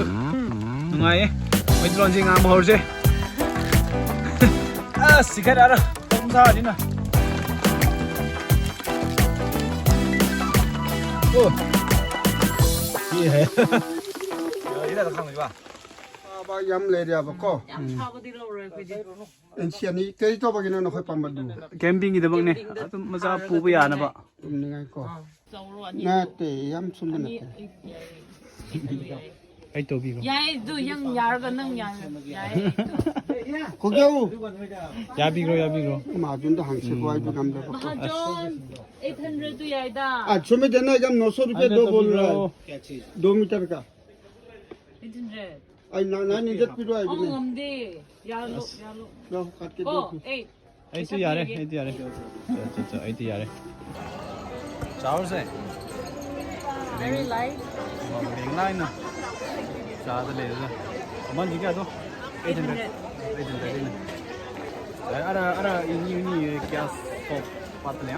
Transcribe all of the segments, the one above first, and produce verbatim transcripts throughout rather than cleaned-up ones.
Nungai. Mai tron jing ngam hor je. Ah, sikat ara. Kum sa ni na. Oh. Ye hai. Ila ta khang ba. Ba yam le dia ba ko. Yam thābadi lo re ko ji. Ensiani kei to ba gina no khoi pam ba du. Camping ki da bang ne. Atum maza pu ba ya na ba. Tum ni ngai ko. Nate, yam sum na te. Ai to bi ko. Yai, du yang yar ga nang yai. Yai. Ko kya hu? Ya bi ko, ya bi ko. Ma jun da hang se ko ai du kam da ko. Mahajon, eight hundred tu yai da. Ah, sum de na kam no so rupiya do bol raha hai. Do meter ka. Eight hundred. Ai na, na ni jat pi do ai. Oh, bi ne. Ngamde. Yalo, yalo. Lo, kat ke do. Ko, eh. Ai tu yare, ai tu yare. Cha, cha, cha, ai tu yare. Chao se. Very light. Oh, ring line na. Cha ta le. Aman ji kya to? Eight hundred. Eight hundred. Eight hundred. Ara, ara, ini, ini, eh, kya stop? Pat le.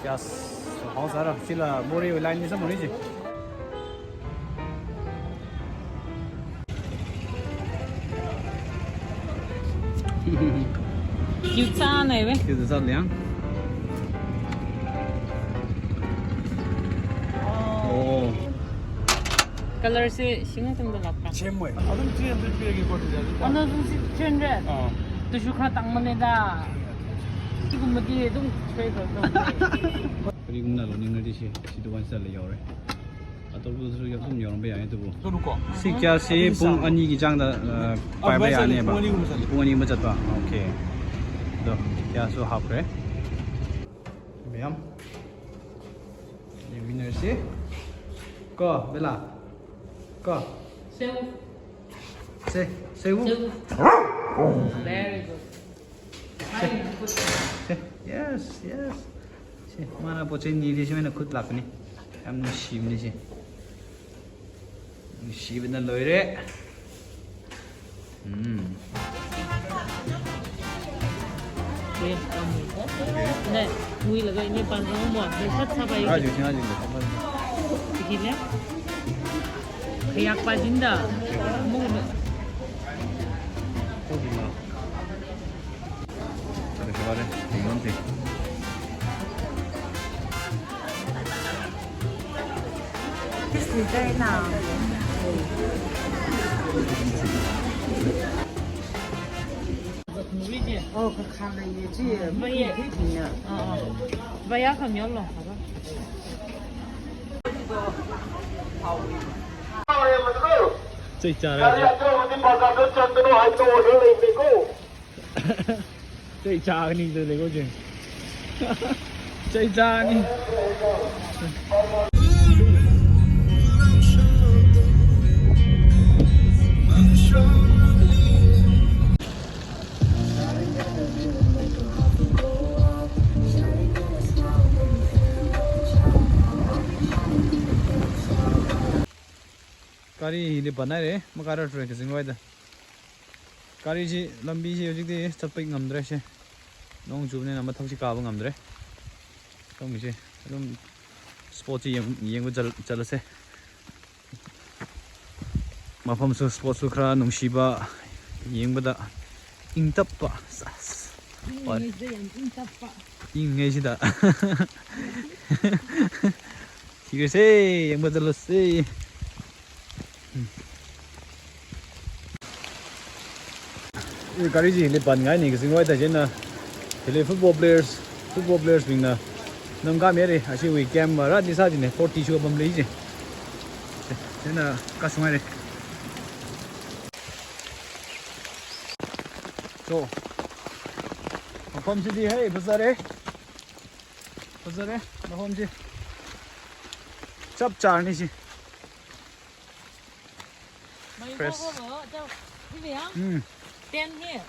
Kya s-, hao sara, sila Moreh line ni sa Moreh ji. Cute sa nai ve. Cute sa liang. Oh. Color se shinga tungda lakka. Same way. Adum three hundred pay ki kot ja. Ano sung si three hundred. Ah. Tu shu kha tang mane da. Sikum mati dum three hundred. Kari kumna lo ning nadi si, si tu wan sa le yore. Ato bu su yau sum yau rong ba ya tu bu. Tolu ko. Si kya si pung ani ki chang da, uh, pai ba ya ne ba. Pung ani ma chat ba. Okay. Do, kya su hap re. Bayam. Ye winner si. Ko, bela. Ko. Seu. Se, seu. Seu. Very good. Hai, good. Se, yes, yes. Se, mana poche ni di si mana khut lak ni. Yam nushi ni si. Nushi bina loire. Hmm. Yes, um, ne, mui laga ini pantang mo, ne sat sabai. Aji, aji, aji. Sige le. Kayak pa jinda. Mung. Oke, ma. Ada siapa deh? Bingung sih. Oh, kakhala ye ji, mukhi thei thina. Ah, ah. Baya kam yolo. Chei chara. Chei chagani to lego jing. Chei chani. Gari hili banai re, makara ture kazing wai da. Gari chi, lambi chi hojikti chatpai ngamdre shi. Nong chubnina mathak chi kaba ngamdre. Kami chi, adum spot chi yeng, yengba chal, chalase. Mafam su spot su khara nungshiba, yengba da. Ing tappa, sas. Ing ngai da yang ing tappa. Ing ngai shi da. Thikase, yengba chalase. Hmm. Eh, gari chi hili ban ngai ni kazing wai da jena. Hili football players, football players bingna. Nam ka mere, ashi wui camp ra ni sa jine, forty shu bam lei je. Jena, ka sungai re. So. Mafam chi di hai, bazar e. Bazar e, mafam chi. Chap char ni chi. Fresh. Hmm. Ten hi.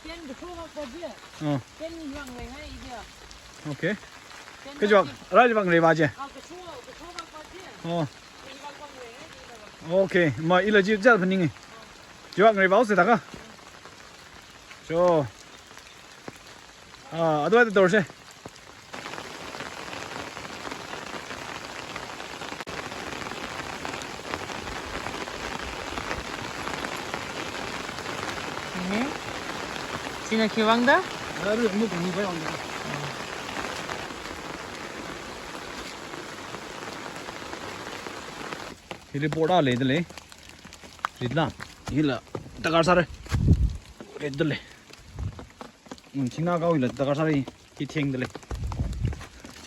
Ten kachungkha kaji. Oh. Ten ni yuang lei hai idi. Okay. Ten kaji wang, kaji wang. Rai wang lei ba je. Ah, kachungkha, kachungkha kaji. Oh. Ni wang wang lei hai idi. Okay, ma ila ji jal phaning. Ji wang lei ba se ta ka. So. Ah, advai ta dorse. Ina khiwuivang da? Aru, muk ni bai wang da. Hili board a leidalei. Ritla. Hila darkar sāra. Ritdalei. Mm, thingna kau hila darkar sāra. Hi thengdalei.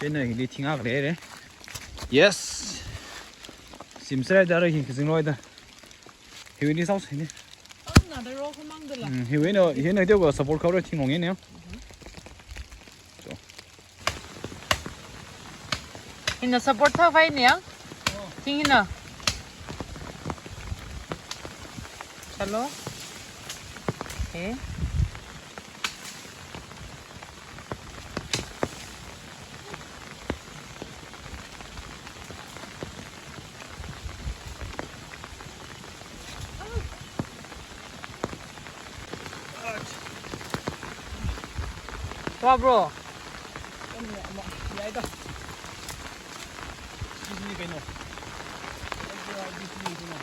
Chieina hili thing akha leira. Yes. Simsāra da hi kazing loi da. Hiwui ni sāhaosa ni. Ang na da ro khamang dala. Mm, hiwui na, hina teokha support khaora thing ong ni. So. Hina support sāvai ni ya. Thing hina. Chalo. Okay. Wa bro. Sini keno. Sini keno.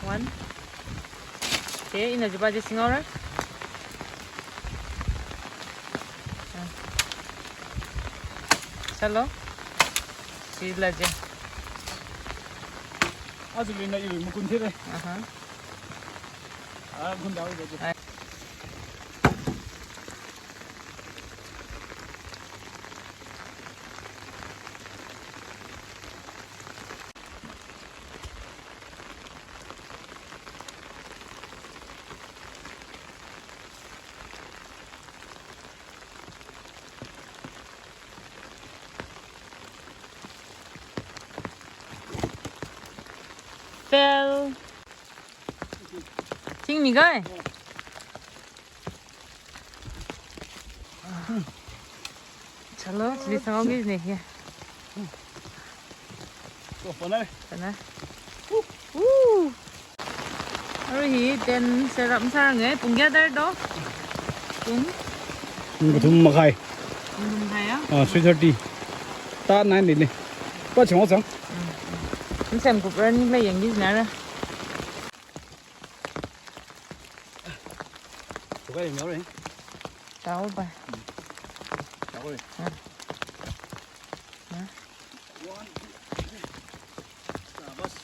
One. Okay, ina jiba ji singaura. Chalo. Sila je. Azu lina iwi mukun thire. Aha. Ah, gun dawi je. Fail. Thing ni kai. Chalo, chili sāhaoki ni hi. So, pana. Pana. Woo. Aru hi tent set up sārange, pung kayāda do? Pung? Pung kathum makhai. Pung kathum makhai ya? Ah, three thirty. Ta nine ni le. Pa chang chang. Hmm. Sem kup ran le yang di nara. Tukai ni ore. Chao ba. Chao ore. Ha. Ha. One, two, three. Sabas.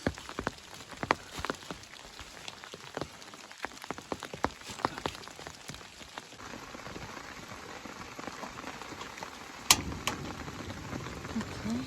Okay.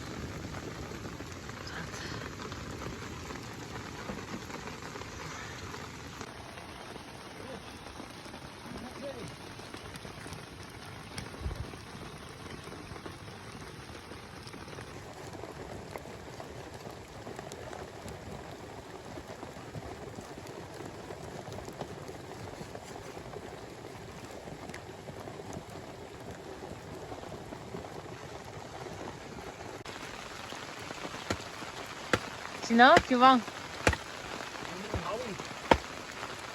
China, khiwuivang.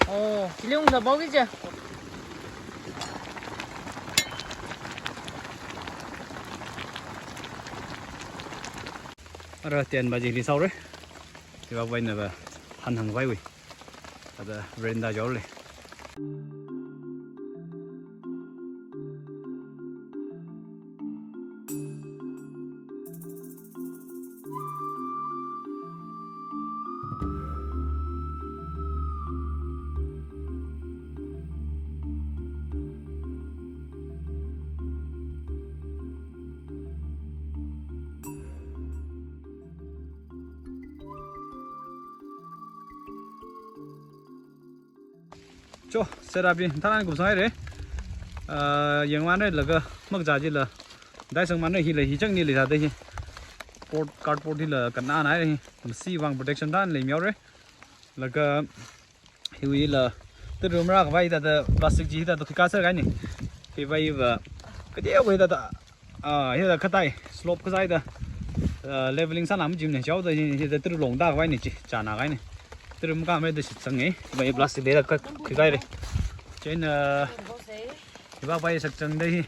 Oh, chili ungla baoki je. Ara tent ba chili sāhaora. Chiva vaina ba han hāngvai wi. Ada veranda jaole. Cho, setup hi tharan kupsang haira. Ah, yangmānra laga makcha jila. Dai sangmānra hila hi chang ni leisāda hi. Board, cardboard hila kannānāra hi. Masi vang protection tharan leimeohaora. Laga hiwuila, tara marākhavai thāda plastic chi thāda khuikasā kahaina. Hiva hiva, kateokha thāda, ah, hithāda khatai, slope kasā thāda, ah, leveling sāla majimana, chaoda hi, hithāda tara longda khavai ni chi, chāna kahaina. Tara makāmara da shitsanga, hiva hi plastic leida kha khuikahaira. Chieina, ah, hiva pai shakchangda hi,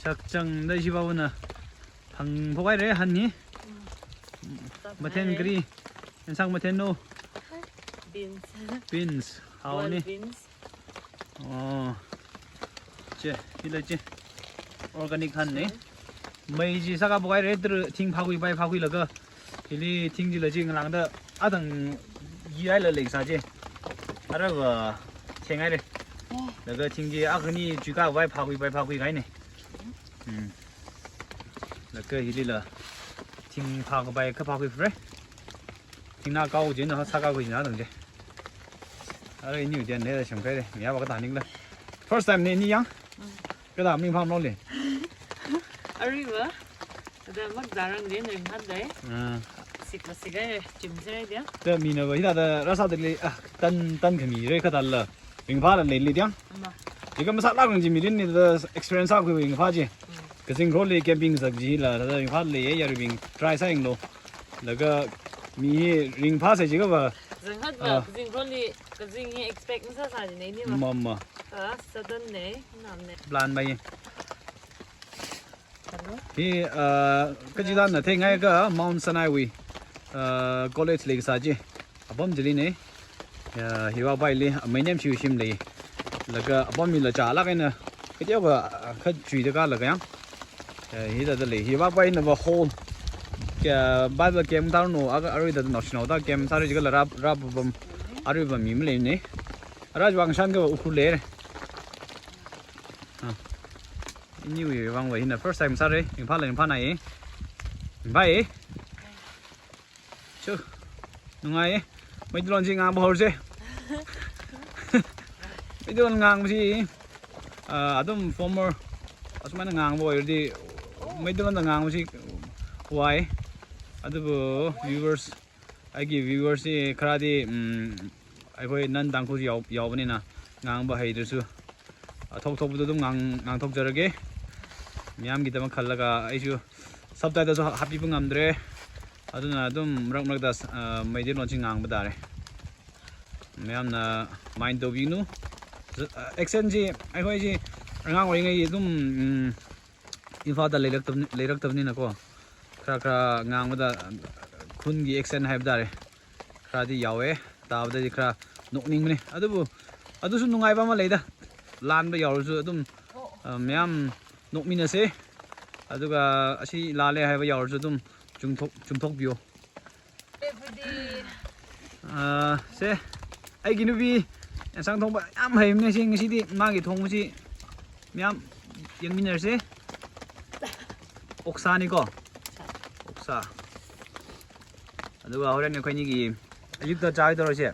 shakchangda hiva vana, hāngphok haira han hi. Mathen kari, ensang mathen no. Beans. Beans. Boiled haoni. Beans. Oh. Che, hila che. Organic han ne. Mei chi sākapok haire, tara thing phākhui pai phākhuilaga. Hili thing chila chi ngalāngda athang yihaila leisā che. Ara va theng haire. Laga thing chi akhani chuikā vai phākhui pai phākhui kahaine. Hmm. Laga hilila thing phākapai kaphākhui fre. Thing na kao je na sākakhui na dang je. Ara ini udian ne shang kai de. Miya ba ka ta ning la. First time ne ini yang. Ka ta ming pham lo le. Aruiva. Ada mak darang je ne hat dai. Ah. Sik la sik ai chim se dia. Da mi na ba hida da rasa de le, ah, tan tan khami re ka ta la. Ringphāla leili diang. Ma. Jiakha masālāk rang chi mirin ni da experience sākhui ringphā chi. Kazing roli camping zak chila da ringphāla leiya, yaruibing try sāyanglu. Laga mi hi ringphā sai jiakha va. Zanghat va, ah, kazing roli, kazing hi expect masāsā jine ini va. Ma, ma. Ah, sudden ne, nam ne. Plan bai. Hi, ah, kachida na theingai ka Mount Sinai wui, ah, college leisā chi. Apam chili ne. Ya, hiva bai li, amei nem shiu shim lei. Laga apam mila chālāk eina. Kateokha, ah, kachui da ka laga yang. Ya, hida da lei. Hiva bai na va hall. Kya Bible camp tar no, aga arui da no sino da camp sāri jiakha la rap, rap bam. Arui bam mi malei ne. Ara jwang shan ka va Ukhrul le. Ah. Iniwui vang va hina first time sāre, ringphāla ringphānai. Ringphāi. Chu. Nungai. Meiteilon chi ngang bahor se. Meiteilon ngang chi. Ah, adum former. Asumana ngang bahor di. Meiteilon da ngang chi. Why? Adubu viewers. Aigi viewers chi kharādi, mm, ꯑꯩꯈꯣꯏ ꯅꯟ ꯇꯥꯡꯈꯨꯜꯁꯨ ꯌꯥꯎ-, ꯌꯥꯎꯕꯅꯤꯅ ꯉꯥꯡꯕ ꯍꯩꯇ꯭ꯔꯁꯨ, ꯑ, ꯊꯣꯛ ꯊꯣꯛꯄꯗꯣ ꯑꯗꯨꯝ ꯉꯥꯡ-, ꯉꯥꯡꯊꯣꯛꯆꯔꯒꯦ꯫ ꯃꯤꯌꯥꯝꯒꯤꯗꯃꯛ ꯈꯜꯂꯒ ꯑꯩꯁꯨ subtitleꯁꯨ ꯍꯥꯞꯄꯤꯕ ꯉꯝꯗ꯭ꯔꯦ꯫ ꯑꯗꯨꯅ ꯑꯗꯨꯝ ꯃꯔꯛ ꯃꯔꯛꯇ, ꯑ, ꯃꯩꯇꯩꯂꯣꯟꯁꯤ ꯉꯥꯡꯕ ꯇꯥꯔꯦ꯫ ꯃꯌꯥꯝꯅ mind ꯇꯧꯕꯤꯒꯅꯨ꯫ ꯑ, accentꯁꯤ ꯑꯩꯈꯣꯏꯁꯤ ꯑꯉꯥꯡ ꯑꯣꯏꯔꯤꯉꯩ ꯑꯗꯨꯝ, ꯎꯝ, ꯏꯝꯐꯥꯜꯗ ꯂꯩꯔꯛꯇꯕꯅꯤ-, ꯂꯩꯔꯛꯇꯕꯅꯤꯅꯀꯣ, ꯈꯔ ꯈꯔ ꯉꯥꯡꯕꯗ ꯈꯨꯟꯒꯤ accent ꯍꯥꯏꯕ ꯇꯥꯔꯦ, ꯈꯔꯗꯤ ꯌꯥꯎꯋꯦ, ꯇꯥꯕꯗꯗꯤ ꯈꯔ ꯅꯣꯛꯅꯤꯡꯕꯅꯤ꯫ ꯑꯗꯨꯕꯨ ꯑꯗꯨꯁꯨ ꯅꯨꯡꯉꯥꯏꯕ ꯑꯃ ꯂꯩꯗ, ꯂꯥꯟꯕ ꯌꯥꯎꯔꯁꯨ ꯑꯗꯨꯝ, ꯑ, ꯃꯌꯥꯝ ꯅꯣꯛꯃꯤꯟꯅꯁꯦ, ꯑꯗꯨꯒ ꯑꯁꯤ ꯂꯥꯜꯂꯦ ꯍꯥꯏꯕ ꯌꯥꯎꯔꯁꯨ ꯑꯗꯨꯝ ꯆꯨꯝꯊꯣꯛ-, ꯆꯨꯝꯊꯣꯛꯄꯤꯌꯣ꯫ ꯑꯥ, ꯁꯦ, ꯑꯩꯒꯤ ꯅꯨꯄꯤ ꯌꯦꯟꯁꯥꯡ ꯊꯣꯡꯕ ꯌꯥꯝ ꯍꯩꯕꯅꯦ꯫ ꯁꯤ ꯉꯁꯤꯗꯤ ꯃꯥꯒꯤ ꯊꯣꯡꯕꯁꯤ ꯃꯌꯥꯝ ꯌꯦꯡꯃꯤꯟꯅꯔꯁꯦ꯫ ꯑꯣꯛꯁꯥꯅꯤꯀꯣ? ꯑꯣꯛꯁꯥ꯫ ꯑꯗꯨꯒ ꯍꯣꯔꯦꯟ ꯑꯩꯈꯣꯏꯅꯤꯒꯤ ꯑꯌꯨꯛꯇ ꯆꯥꯒꯗꯧꯔꯤꯁꯦ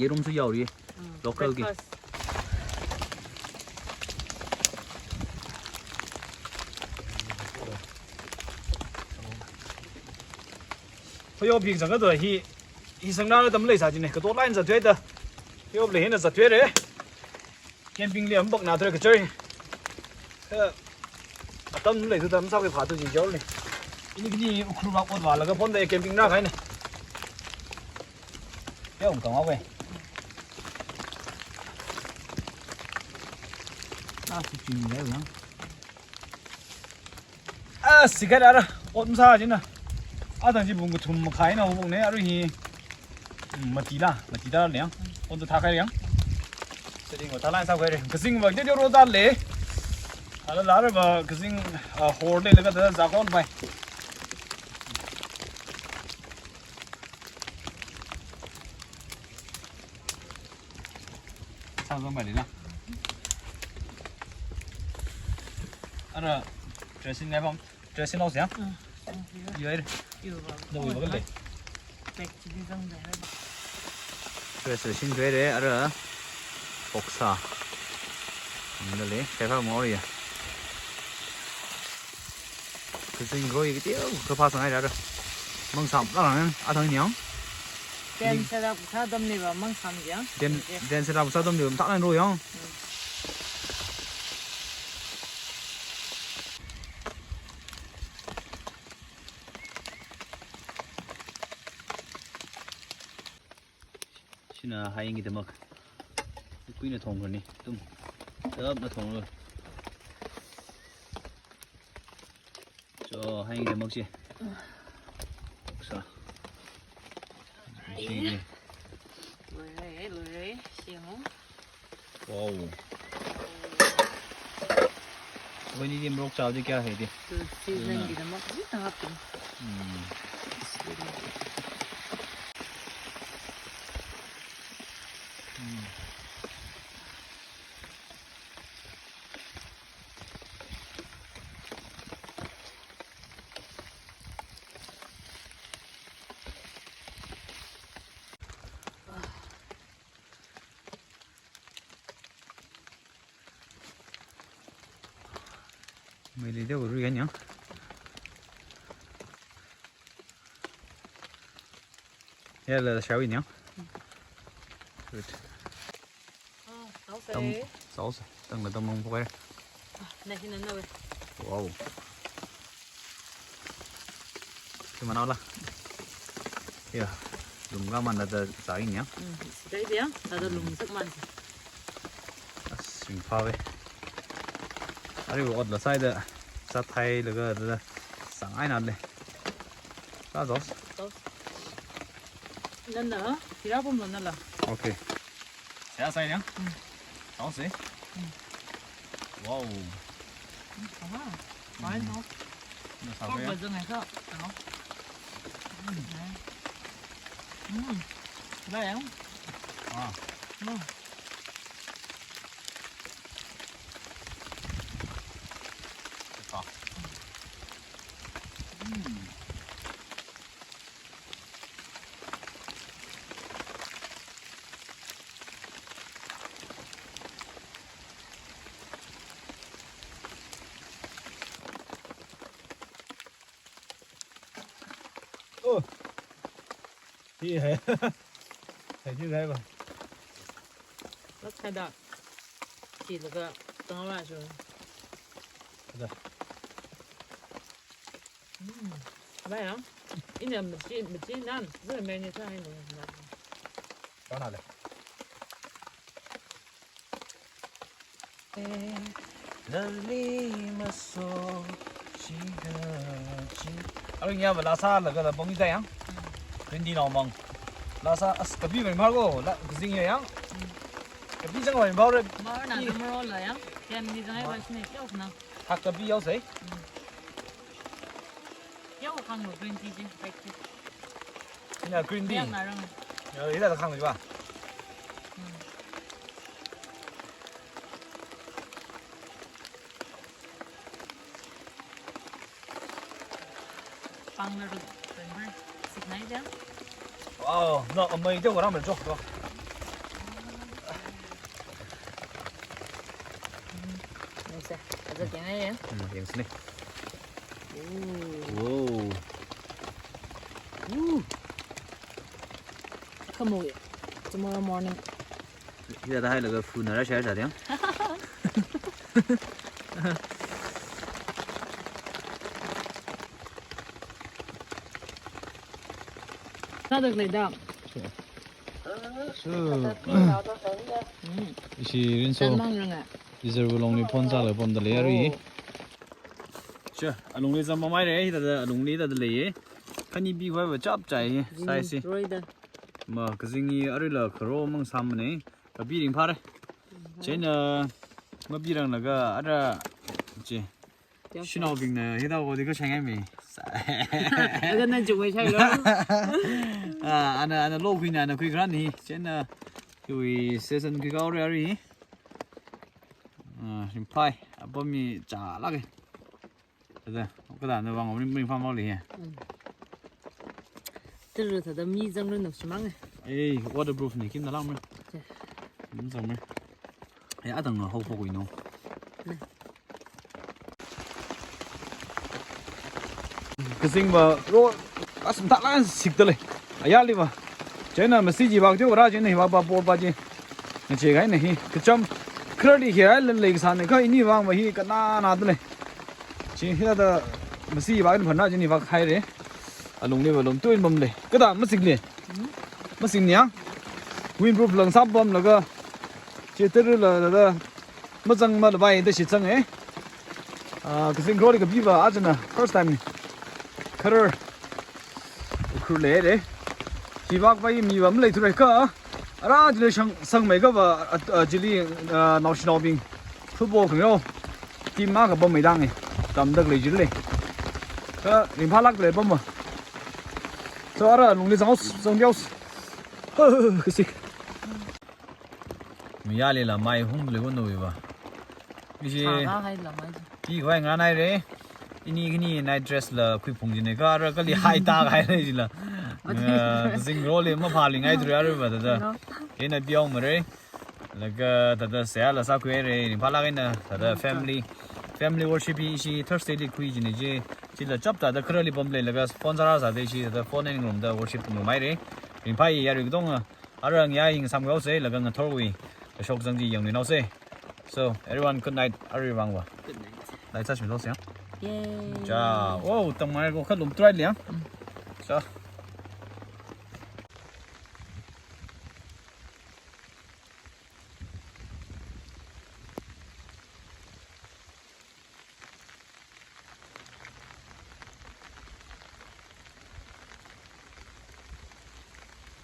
ꯌꯦꯔꯨꯝꯁꯨ ꯌꯥꯎꯔꯤ꯫ ꯎꯝ, localꯒꯤ꯫ Breakfast꯫ ꯍꯣꯏ, ꯌꯣ, ꯕꯤꯛ ꯆꯪꯒꯗꯧꯔꯦ꯫ ꯍꯤ, ꯍꯤ ꯁꯪꯅꯥꯔ ꯑꯗꯨꯝ ꯂꯩ ꯁꯥꯁꯤꯅꯦ꯫ ꯀꯇꯣ line ꯆꯠꯊꯣꯛꯑꯦꯗ꯫ ꯌꯣ, ꯂꯩ ꯍꯦꯟꯅ ꯆꯠꯊꯣꯛꯑꯦ꯫ Campingꯗꯤ ꯑꯃꯨꯛ ꯅꯥꯗ꯭ꯔꯦ, ꯀꯆꯔꯤ꯫ ꯈꯔ ꯑꯇꯝ ꯂꯩꯗꯨꯗ ꯑꯗꯨꯝ ꯆꯥꯎꯒꯦ ꯐꯥꯗꯨ ꯖꯤ ꯌꯧꯔꯅꯤ꯫ ꯏꯅꯤ ꯀꯅꯤ ꯎꯈ꯭ꯔꯨꯜ ꯃꯥ ꯄꯣꯠ ꯋꯥꯜꯂꯒ ꯐꯣꯟꯗ camping ꯅꯥꯈꯥꯏꯅꯦ꯫ ꯌꯥꯎ ꯇꯧ ꯍꯥꯎꯋꯦ꯫ ꯑꯥ, ꯁꯤ ꯆꯤꯡ ꯂꯩꯕ ꯅꯪ꯫ ꯑꯁ, ꯁꯤꯒꯠ ꯑꯔ, ꯄꯣꯠ ꯃꯁꯥꯁꯤꯅ꯫ ꯑꯥꯗꯪꯁꯤ ꯄꯨꯡ ꯀꯊꯨꯝ ꯃꯈꯥꯏꯅ ꯍꯧꯕꯅꯦ, ꯑꯔꯨ ꯍꯤ꯫ ꯎꯝ, ꯃꯇꯤꯂꯥ, ꯃꯇꯤꯗꯥꯔꯅꯦ, ꯌꯥꯡ꯫ ꯄꯣꯠꯇꯣ ꯊꯥꯈꯥꯏꯔꯦ, ꯌꯥꯡ꯫ ꯁꯤꯗꯤ ꯉꯣ, ꯊꯥ line ꯁꯥꯎꯈꯥꯏꯔꯦ꯫ ꯀꯛꯆꯤꯡ ꯃꯛꯇꯤ ꯗꯤ ꯔꯣꯗꯥ ꯂꯩ꯫ ꯑꯗ ꯂꯥꯛꯂꯤꯕ ꯀꯛꯆꯤꯡ, ꯑ, ꯍꯣꯔ ꯂꯩꯔꯒ ꯑꯗ ꯖꯥꯀꯣꯟ ꯚꯥꯏ꯫ ꯁꯥꯎ ꯀꯝ ꯄꯥꯏꯂꯤꯅ꯫ ꯑꯔ, dressing ꯍꯥꯏꯕ ꯑꯃ, dressing house ꯌꯥ? ꯎꯝ, ꯎꯝ, ꯌꯥꯏꯔꯦ꯫ ꯌꯨꯕ꯫ ꯅꯧ ꯌꯨꯕ ꯀꯜꯂꯦ꯫ Black chilli ꯆꯪꯗꯦ ꯍꯥꯏꯕ꯫ Dress ꯂꯣꯏꯁꯤꯟꯈ꯭ꯔꯦ, ꯑꯔ, ꯑꯣꯛꯁꯥ꯫ ꯑꯃꯗ ꯂꯩ, ꯀꯩ ꯈꯔ ꯃꯣꯔꯤꯌꯥ꯫ ꯀꯛꯆꯤꯡ ꯒ꯭ꯔꯣꯏꯒꯤ ꯇꯦꯎ ꯈꯔ ꯐꯥ ꯁꯉꯥꯏ ꯔꯥꯔ꯫ ꯃꯪ ꯁꯥꯝ ꯂꯥꯡ ꯑꯊꯪ ꯅꯤꯌꯥꯎ꯫ Tent setup ꯁꯥꯗꯝꯅꯦꯕ ꯃꯪ ꯁꯥꯝꯒꯤ꯫ Tent, tent setup ꯁꯥꯗꯝꯅꯦꯕ ꯃꯊꯥꯛ ꯂꯥꯡ ꯔꯣ ꯌꯥꯎ꯫ ꯎꯝ꯫ ꯁꯤꯅ ꯍꯌꯦꯡꯒꯤꯗꯃꯛ ꯀꯨꯏꯅ ꯊꯣꯡꯈ꯭ꯔꯅꯤ꯫ ꯑꯗꯨꯝ ꯇꯞꯅ ꯊꯣꯡꯂꯒ꯫ So, ꯍꯌꯦꯡꯒꯤꯗꯃꯛꯁꯦ꯫ ꯑꯣꯛꯁꯥ꯫ ꯁꯤꯒꯤ꯫ Loire, ꯁꯤ ꯌꯦꯡꯉꯣ꯫ Wow. ꯃꯣꯏꯅꯤꯗꯤ ꯃꯣꯔꯣꯛ ꯆꯥꯕꯗꯤ ꯀꯌꯥ ꯍꯩꯇꯦ꯫ ꯑꯗꯨ seasoning ꯒꯤꯗꯃꯛ ꯈꯖꯤꯛꯇꯪ ꯍꯥꯞꯀꯅꯤ꯫ ꯎꯝ꯫ ꯎꯝ꯫ ꯃꯩ ꯂꯩꯗꯧꯔꯤ ꯀꯩꯅꯣ꯫ ꯌꯥꯔꯦ, ꯂꯩꯔꯦ, ꯁꯥꯎꯏꯅꯦ꯫ Good. ꯑꯥ, ꯇꯥꯎꯁꯦ꯫ ꯇꯝ-, ꯇꯥꯎꯁꯦ꯫ ꯇꯪꯅ ꯇꯝꯃꯝ ꯄꯣꯛꯑꯦ꯫ ꯑꯥ, ꯅ ꯍꯤꯅ ꯅꯧꯋꯦ꯫ Wow. ꯁꯤ ꯃꯅꯥꯎꯂ? ꯌꯥ, ꯂꯨꯝꯒ ꯃꯥꯟꯅꯗ ꯆꯥꯏꯅꯦ꯫ ꯎꯝ, ꯁꯤꯗꯩꯗꯤ ꯌꯥ, ꯇꯥꯗ ꯂꯨꯝ ꯆꯞ ꯃꯥꯟꯅꯩ꯫ ꯑꯁ, ꯏꯝꯐꯥꯜ ꯋꯦ꯫ ꯑꯔꯤꯕ ꯑꯣꯠꯂ ꯁ꯭ꯋꯥꯏꯗ ꯆꯥꯊꯥꯏꯂꯒ ꯑꯗꯨꯗ ꯆꯥꯡ ꯍꯥꯏꯅ ꯂꯩ꯫ ꯆꯥꯖꯧ꯫ ꯆꯥꯎ꯫ ꯅꯟꯅ ꯍꯤꯔꯥ ꯄꯨꯝꯂꯣ ꯅꯜꯂ꯫ Okay. ꯁꯦ, ꯁꯥꯏ ꯌꯥ? ꯎꯝ꯫ ꯆꯥꯎꯁꯦ꯫ ꯎꯝ꯫ Wow. ꯎꯝ, ꯐꯕ꯫ ꯎꯝ꯫ ꯐꯥꯏꯟ ꯇꯧ꯫ ꯅ ꯁꯥꯕ ꯌꯥ? ꯀꯣꯛ ꯕꯖꯪ ꯍꯥꯏ ꯈꯔ ꯀꯩꯅꯣ꯫ ꯎꯝ꯫ ꯎꯝ꯫ ꯂꯥꯛꯑꯦ꯫ ꯑꯥ꯫ ꯎꯝ꯫ ꯆꯠꯄ꯫ ꯎꯝ꯫ Oh. Hi hai. Hai ji hai ba. Lak hai da. Chi laga tang la ju. Da. Hmm. Ba ya. Ina machi, machi nan. Zai mai ne ta hai ne. Ba na le. Lali maso shiga chi. Aru nya ba lasa laga la bong ita yang. Green tea nao mang. Lasa as kapi mai mar go la kazing ya yang. Kapi jang mai mar. Mar na I- ga mar la yang. Yan ni jang ai ba sine kyau na. Hak kapi yau sai. Yau khang lo green tea ji, black tea. Ina green tea. Yang ngarang. Ya, ila khang lo ba. Hmm. Pang lo ru, remember? Signal dia. Wow, no, amai dia orang menjok tu. Yang sa, ada kena ya. Hmm, yang sini. Ooh. Wow. Ooh. Come on. Tomorrow morning. Hida da hai laga fu na ra share sa diang. Sa dak lei da. So, mm, ishi Rinso. Tan mang rang a. Reserve longli phone sālaga pamda lei ari. Oh. Sure, alungli zam mamai re, hithāda alungli hithāda leiye. Khani bi huai va chap chai, size si. Roida. Ma, kazing hi arila kharo mang sāmane. Kabi ringphāre. Chieina, mabiranglaga ara, chi. Shinaobingna hithāda odi kashāngai mi. Aga na jungwei shailo. Ah, ana, ana lokhuina, ana khuikharān hi. Chieina, hiwui season khuikhaore ari hi. Ah, ringphāi, apam mi chālāke. Thāda, kathāna vang ring, ringphā maoli hi. Mm. Tara thāda mi zangranu shimānge. Ei, waterproof ne, khimna langme. Che. Mi zangme. Ei, atang no, hau phok wui no. Ne. Kazing va ro, asam thālāk sikda lei. Ayarli va. Chieina masi jivak teo ra chieina hivak va por va chi. Ngacheikahaina hi. Kacham khararli khe ai lan lei kasāne kha ini vang va hi kanānāda lei. Chi hithāda masi jivak ni phanra chieina hivak haire. Alungli va lom tuin bam lei. Kathā masik lei. Masing niang. Windproof lang sāpamlaga. Chi tara la, la, la. Mazang malavai da shitsang e. Ah, kazing kharoli kabi va achana first time ni. Kharar. Ukhrul leire. Hivak va mi va maleithure kha. Ara chili shang, sangmei kava, ah, ah, chili, ah, naoshinaobing football khangareo team akha pammeida ngai. Tamda khalei chili. Kha ringphālāk khalei pamma. So ara lungli zanghaosa, zanghaosa. Huh, kasik. Mayālila mai hung lei ko nuiva. Ishi Sāda haila mai. Pi khavai nganāhaira. Ini khani night dress la khuiphung jine kha ara kali hai tāhaira jila. But Ah, zingroli maphāli ngaithura aruiva thāda. No. Ina piao mare. Laga thāda seihāla sākhuihaira. Ringphālāk eina thāda Mm, family, family worship hi ishi Thursday li khui jine chi. Chila chapta thāda kharali pamlei laga phone sāra sāda ishi thāda phone eina ngarumda worship ngarumhaira. Ringphāya yarui katonga. Ara ngayā hi ngasāmhaosa, laga ngathorwui kashok zang chi yangluinaosa. So, everyone, good night, aruivangva. Good night. Night sāshimhaosa. Yay. Cha, wow, tangmai ko khalum try liang. Mm. Cha.